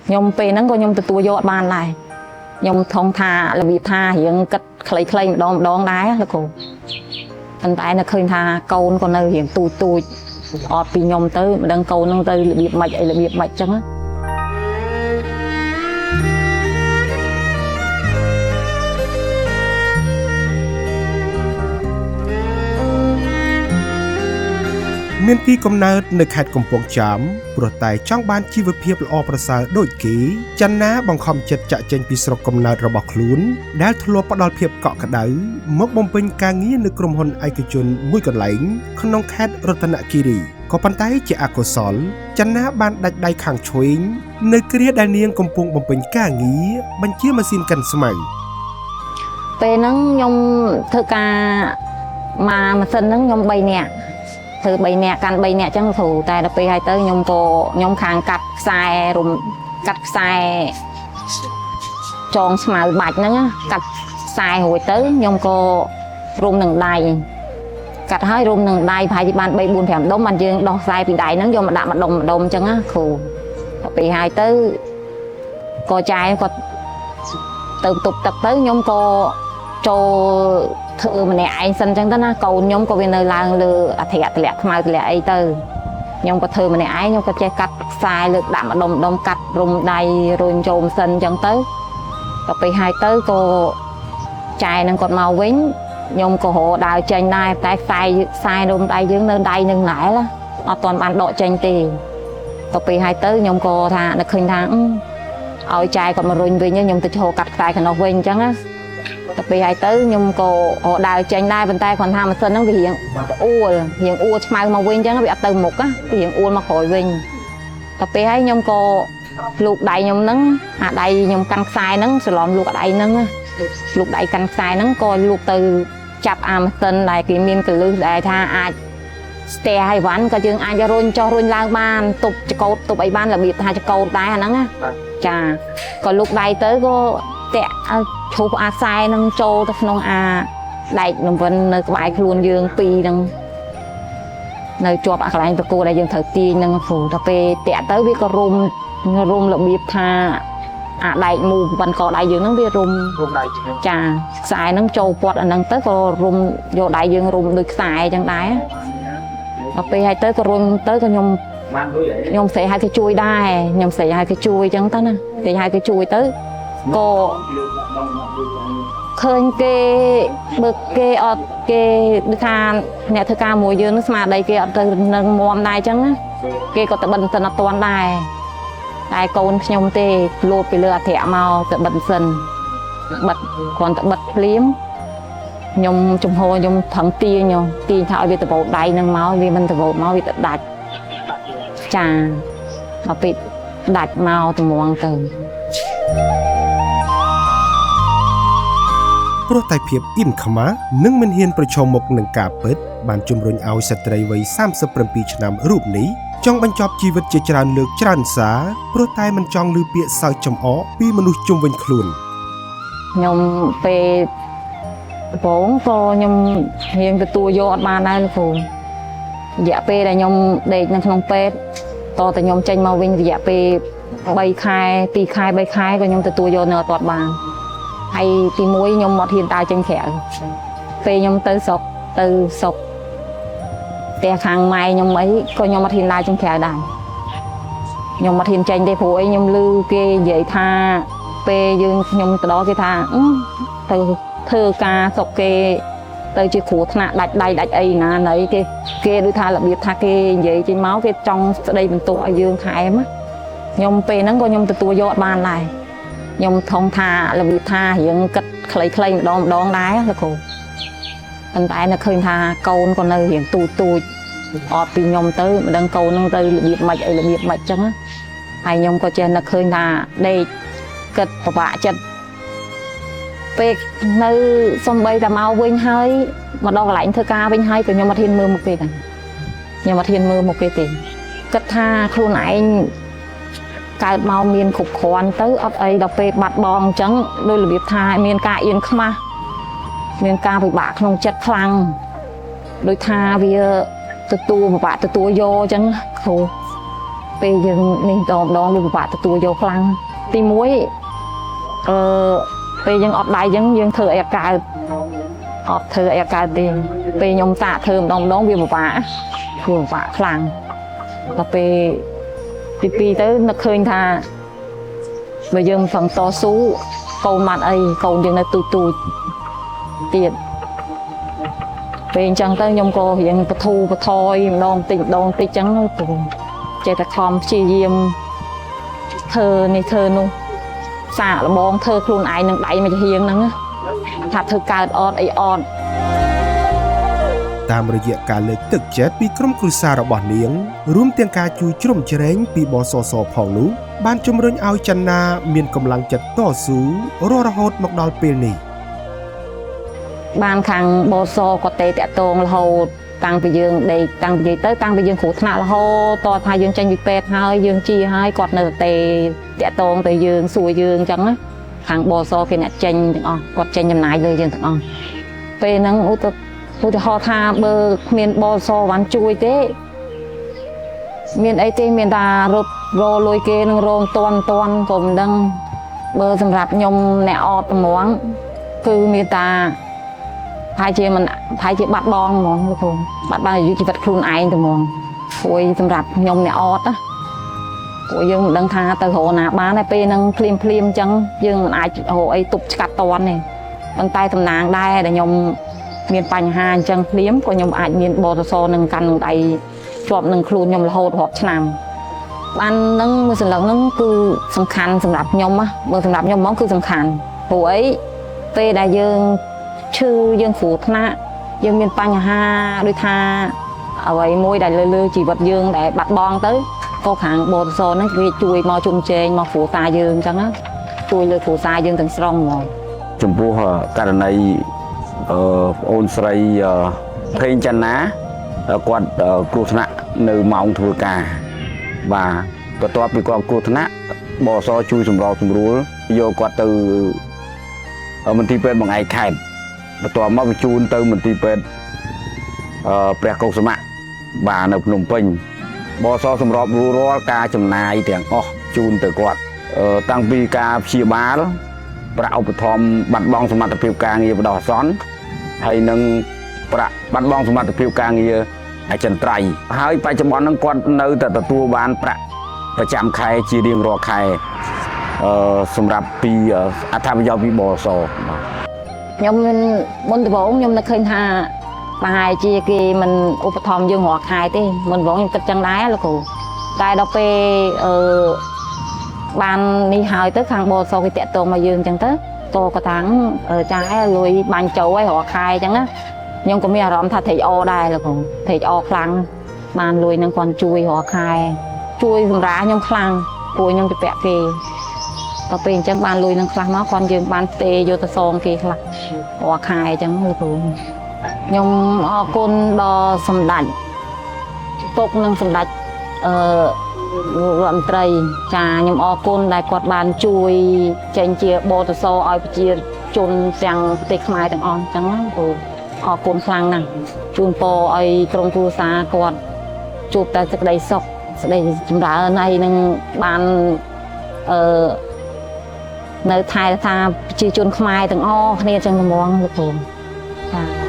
ខ្ញុំពេលហ្នឹងក៏ខ្ញុំទទួលយកអត់បានដែរខ្ញុំថងថារបៀបថារៀងគិតខ្លីៗម្ដងម្ដងដែរលោកគ្រូប៉ុន្តែនៅឃើញថាកូនក៏នៅរៀងទូចទូចអត់ពីខ្ញុំទៅមិនដឹងកូនហ្នឹងទៅរបៀបម៉េចអីរបៀបម៉េចចឹងណា មានទីកំណើតនៅខេត្តកំពង់ចាមព្រោះតែចង់បានជីវភាពល្អប្រសើរដូចគេចន្ទាបង្ខំចិត្តចាក់ចេញពីស្រុកកំណើតរបស់ខ្លួនដែលធ្លាប់ផ្ដល់ភាពកក់ក្ដៅមកបំពេញការងារនៅក្រុមហ៊ុនឯកជនមួយកន្លែងក្នុងខេត្តរតនគិរីក៏ប៉ុន្តែជាអកុសលចន្ទាបានដាច់ដៃខាងឆ្វេងនៅគ្រាដែលនាងកំពុងបំពេញការងារបញ្ជាម៉ាស៊ីនកិនស្មៅ ពេលហ្នឹងខ្ញុំធ្វើការមកម៉ាស៊ីនហ្នឹងខ្ញុំ3នាក់ធ្វើ3នាក់កាន់3នាក់អញ្ចឹងគ្រូតែដល់ពេលហើយទៅខ្ញុំក៏ខ្ញុំខាងកាត់ខ្សែរុំកាត់ខ្សែចងស្មៅបាច់ហ្នឹងណាកាត់ខ្សែរួចទៅខ្ញុំក៏រុំនឹងដៃកាត់ហើយរុំនឹងដៃប្រហែលជាបាន3 4 5ដុំបានយើងដោះខ្សែពីដៃហ្នឹងយកមកដាក់ម្ដុំម្ដុំអញ្ចឹងណាគ្រូដល់ពេលហើយទៅក៏ចែគាត់ទៅទប់ទឹកទៅខ្ញុំក៏ចូលធ្វើម្នាក់ឯងសិនអញ្ចឹងទៅណាកូនខ្ញុំក៏វានៅឡើងលើអធិតម្លាក់ខ្មៅតម្លាក់អីទៅខ្ញុំក៏ធ្វើម្នាក់ឯងខ្ញុំក៏ចេះកាត់ខ្សែលើកដាក់ម្ដុំម្ដុំកាត់រុំដៃរុញចូលម៉ាស៊ីនអញ្ចឹងទៅដល់ពេលហើយទៅក៏ចែនឹងគាត់មកវិញខ្ញុំក៏រកដើរចេញដែរតែខ្សែខ្សែរុំដៃយើងនៅដៃនឹងណែលអត់ទាន់បានដកចេញទេដល់ពេលហើយទៅខ្ញុំក៏ថានឹកឃើញថាឲ្យចែគាត់មករុញវិញខ្ញុំទៅចូលកាត់ខ្សែខាងនោះវិញអញ្ចឹងណាទៅពេលហើយទៅខ្ញុំក៏រកដើរចេញដែរប៉ុន្តែគ្រាន់ថាម៉ាស៊ីនហ្នឹងវារៀងអួលរៀងអួលឆ្មៅមកវិញអញ្ចឹងវាអត់ទៅមុខណាវារៀងអួលមកក្រោយវិញទៅពេលហើយខ្ញុំក៏លូកដៃខ្ញុំហ្នឹងអាដៃខ្ញុំកាន់ខ្សែហ្នឹងច្រឡំលូកដៃហ្នឹងលូកដៃកាន់ខ្សែហ្នឹងក៏លូកទៅចាប់អាម៉ាស៊ីនដែលគេមានកលឹះដែលថាអាចស្ទះហើយវ៉ាន់ក៏យើងអាចរុញចុះរុញឡើងបានទប់ចកោតទប់អីបានរបៀបថាចកោតដែរអាហ្នឹងណាចាក៏លូកដៃទៅក៏តាក់ឈប់អាខ្សែនឹងចូលទៅក្នុងអាដែករង្វិននៅក្បែរខ្លួនយើងពីរហ្នឹងនៅជាប់អាកន្លែងប្រកួតដែលយើងត្រូវទាញហ្នឹងគ្រូដល់ពេលតាក់ទៅវាក៏រុំរុំរបៀបថាអាដែកមូប៉ុនកដៃយើងហ្នឹងវារុំ រុំដៃ ចាខ្សែហ្នឹងចូលពាត់អាហ្នឹងទៅក៏រុំយកដៃយើងរុំដូចខ្សែអញ្ចឹងដែរដល់ពេលហើយទៅក៏រុំទៅក៏ខ្ញុំខ្ញុំស្រែកឲ្យគេជួយដែរខ្ញុំស្រែកឲ្យគេជួយអញ្ចឹងទៅណាស្រែកឲ្យគេជួយទៅក៏ឃើញគេបើគេអត់គេដូចថាអ្នកធ្វើការមួយយើងនឹងស្មារតីគេអត់ទៅនឹងមដែរអញ្ចឹងណាគេក៏ទៅបិទម៉ាស៊ីនអត់ទាន់ដែរតែកូនខ្ញុំទេលោតពីលើអធិមកទៅបិទម៉ាស៊ីនបិទគ្រាន់តែបិទភ្លាមខ្ញុំចំហខ្ញុំប្រឹងទាញទាញថាឲ្យវាដបោតដៃនឹងមកវាមិនដបោតមកវាទៅដាច់ចាដល់ពេលដាច់មកតម្រង់ទៅ ព្រោះតែភាពអៀនខ្មាស់និងមិនហ៊ានប្រឈមមុខនឹងការពិតបានជំរុញឲ្យស្ត្រីវ័យ37ឆ្នាំរូបនេះចង់បញ្ចប់ជីវិតជាច្រើនលើកច្រើនសារព្រោះតែមិនចង់ឮពាក្យសើចចំអកពីមនុស្សជុំវិញខ្លួន ខ្ញុំពេលដំបូងក៏ខ្ញុំរៀងទទួលយកអត់បានដែរលោកគ្រូរយៈពេលដែលខ្ញុំដេកនៅក្នុងពេទ្យតតែខ្ញុំចេញមកវិញរយៈពេល3ខែ2ខែ3ខែក៏ខ្ញុំទទួលយកនៅអត់បានហើយទី1ខ្ញុំអត់ហ៊ានដើរចេញក្រៅពេលខ្ញុំទៅស្រុកទៅស្រុកផ្ទះខាងម៉ែខ្ញុំអីក៏ខ្ញុំអត់ហ៊ានដើរចេញក្រៅដែរខ្ញុំអត់ហ៊ានចេញទេព្រោះអីខ្ញុំឮគេនិយាយថាពេលយើងខ្ញុំទៅដល់គេថាទៅធ្វើការស្រុកគេទៅជាគ្រោះថ្នាក់ដាច់ដៃដាច់អីណាណីគេគេដូចថារបៀបថាគេនិយាយចេញមកគេចង់ស្ដីបន្ទោសឲ្យយើងថែមខ្ញុំពេលហ្នឹងក៏ខ្ញុំទទួលយកអត់បានដែរខ្ញុំថងថារបៀបថារៀងគិតខ្លីៗម្ដងម្ដងដែរលោកគ្រូប៉ុន្តែនៅឃើញថាកូនក៏នៅរៀងទូចទូចអត់ពីខ្ញុំទៅមិនដឹងកូនហ្នឹងទៅរបៀបម៉េចអីរបៀបម៉េចចឹងហើយខ្ញុំក៏ចេះនឹកឃើញថាដេកគិតពិបាកចិត្តពេលនៅសំបីតែមកវិញហើយមកដល់កន្លែងធ្វើការវិញហើយក៏ខ្ញុំអត់ហ៊ានមើលមុខគេដែរខ្ញុំអត់ហ៊ានមើលមុខគេទេគិតថាខ្លួនឯងកើតមកមានគ្រប់គ្រាន់ទៅអត់អីដល់ពេលបាត់បង់អញ្ចឹងដោយរបៀបថាមានការអៀនខ្មាស់មានការពិបាកក្នុងចិត្តខ្លាំងដោយថាវាទទួលពិបាកទទួលយកអញ្ចឹងគ្រូ ពេលយើងនេះម្ដងម្ដងវាពិបាកទទួលយកខ្លាំងទី1អឺពេលយើងអត់ដៃអញ្ចឹងយើងធ្វើអីអត់កើតអត់ធ្វើអីអត់កើតទេពេលខ្ញុំសាកធ្វើម្ដងម្ដងវាពិបាកធ្វើពិបាកខ្លាំងដល់ពេលទី2ទៅនឹកឃើញថាបើយើងមិនប្រឹងតស៊ូកូនបាត់អីកូនយើងនៅទូចទូចទៀតពេលអញ្ចឹងទៅខ្ញុំក៏រៀងបធូរបថយម្ដងតិចម្ដងតិចអញ្ចឹងទៅចេះតែខំព្យាយាមធ្វើនេះធ្វើនោះសាកល្បងធ្វើខ្លួនឯងនឹងដៃមួយចំហៀងហ្នឹងណាថាធ្វើកើតអត់អីអត់ តាមរយៈការលើកទឹកចិត្តពីក្រុមគ្រួសាររបស់នាងរួមទាំងការជួយជ្រោមជ្រែងពីបសសផងនោះបានជំរុញឲ្យចន្ទាមានកម្លាំងចិត្តតស៊ូរស់រហូតមកដល់ពេលនេះ បានខាងបសក៏ទេតាក់ទងរហូតតាំងពីយើងដេកតាំងពីនិយាយទៅតាំងពីយើងគ្រោះថ្នាក់រហូតតថាយើងចេញពីពេទ្យហើយយើងជាហើយគាត់នៅតែតាក់ទងទៅយើងសួរយើងអញ្ចឹងណាខាងបសគេអ្នកចេញទាំងអស់គាត់ចេញចំណាយលើយើងទាំងអស់ពេលហ្នឹងឧទាហរណ៍ថាបើគ្មានបសបានជួយទេមានអីទេមានតែរត់រលុយគេនឹងរងតន់តន់ក៏មិនដឹងបើសម្រាប់ខ្ញុំអ្នកអត់តម្រងគឺមានតា ប្រហែលជាមិនប្រហែលជាបាត់បង់ហ្មងលោកគ្រូបាត់បង់អាយុជីវិតខ្លួនឯងទៅហ្មងព្រោះសម្រាប់ខ្ញុំអ្នកអត់ណាព្រោះយើងមិនដឹងថាទៅរកណាបានតែពេលហ្នឹងភ្លាមភ្លាមអញ្ចឹងយើងមិនអាចរកអីទប់ឆ្កាត់តន់ទេប៉ុន្តែតំណាងដែរដែលខ្ញុំមានបញ្ហាអញ្ចឹងភ្លាមក៏ខ្ញុំអាចមានបទសនឹងកាន់នឹងដៃជាប់នឹងខ្លួនខ្ញុំរហូតរាប់ឆ្នាំបាននឹងមួយសន្លឹកហ្នឹងគឺសំខាន់សម្រាប់ខ្ញុំណាបើសម្រាប់ខ្ញុំហ្មងគឺសំខាន់ព្រោះអីពេលដែលយើង ឈឺយើងគ្រោះថ្នាក់យើងមានបញ្ហាដូចថាអ្វីមួយដែលលើលើជីវិតយើងដែលបាត់បង់ទៅក៏ខាងបទសហ្នឹងវាជួយមកជុំជែងមកគ្រួសារយើងអញ្ចឹងណាជួយលើគ្រួសារយើងទាំងស្រុងហ្មង ចំពោះករណីអឺប្អូនស្រីអឺផេងចន្ទណាគាត់គ្រោះថ្នាក់នៅម៉ោងធ្វើការបាទបន្ទាប់ពីគាត់គ្រោះថ្នាក់បសជួយសម្របសម្រួលយកគាត់ទៅមន្ទីរពេទ្យបង្អែកខេត្តបន្ទាប់មកបញ្ជូនទៅមន្ទីរពេទ្យអឺព្រះកុសមៈបាទនៅភ្នំពេញបសសម្របរួលរាល់ការចំណាយទាំងអស់ជូនទៅគាត់តាំងពីការព្យាបាល ប្រាក់ឧបត្ថម្ភបាត់បង់សមត្ថភាពការងារបណ្ដោះអាសន្នហើយនឹងប្រាក់បាត់បង់សមត្ថភាពការងារអចិន្ត្រៃយ៍ហើយបច្ចុប្បន្នហ្នឹងគាត់នៅតែទទួលបានប្រាក់ប្រចាំខែជារៀងរាល់ខែអឺសម្រាប់ពីអត្ថប្រយោជន៍ពីបសបាទ ខ្ញុំមានមុនដំបូងខ្ញុំនឹកឃើញថាប្រហែលជាគេមិនឧបត្ថម្ភយើងរាល់ខែទេមុនដំបូងខ្ញុំគិតចឹងដែរលោកគ្រូតែដល់ពេលអឺបាននេះហើយទៅខាងបសគេតាក់ទងមកយើងចឹងទៅតក៏តាំងចាយលុយបាញ់ចូលឲ្យរាល់ខែចឹងណាខ្ញុំក៏មានអារម្មណ៍ថាត្រេកអរដែរលោកគ្រូត្រេកអរខ្លាំងបានលុយនឹងគាត់ជួយរាល់ខែជួយសម្រាលខ្ញុំខ្លាំងព្រោះខ្ញុំទៅពាក់គេដល់ពេលអញ្ចឹងបានលុយនឹងខ្លះមកគាត់យើងបានផ្ទេយកទៅសងគេខ្លះ រាល់ខែអញ្ចឹងលោកគ្រូខ្ញុំអរគុណដល់សម្ដេចពុកនិងសម្ដេចអឺរដ្ឋមន្ត្រីចាខ្ញុំអរគុណដែលគាត់បានជួយចេញជាបទសឲ្យប្រជាជនទាំងប្រទេសខ្មែរទាំងអស់អញ្ចឹងណាគ្រូអរគុណខ្លាំងណាស់ជូនពរឲ្យក្រុមគ្រួសារគាត់ជួបតែសេចក្តីសុខសេចក្តីចម្រើនហើយនឹងបានអឺ នៅថែរក្សាប្រជាជនខ្មែរទាំងអស់គ្នាចឹងហ្មងលោកគ្រូចា។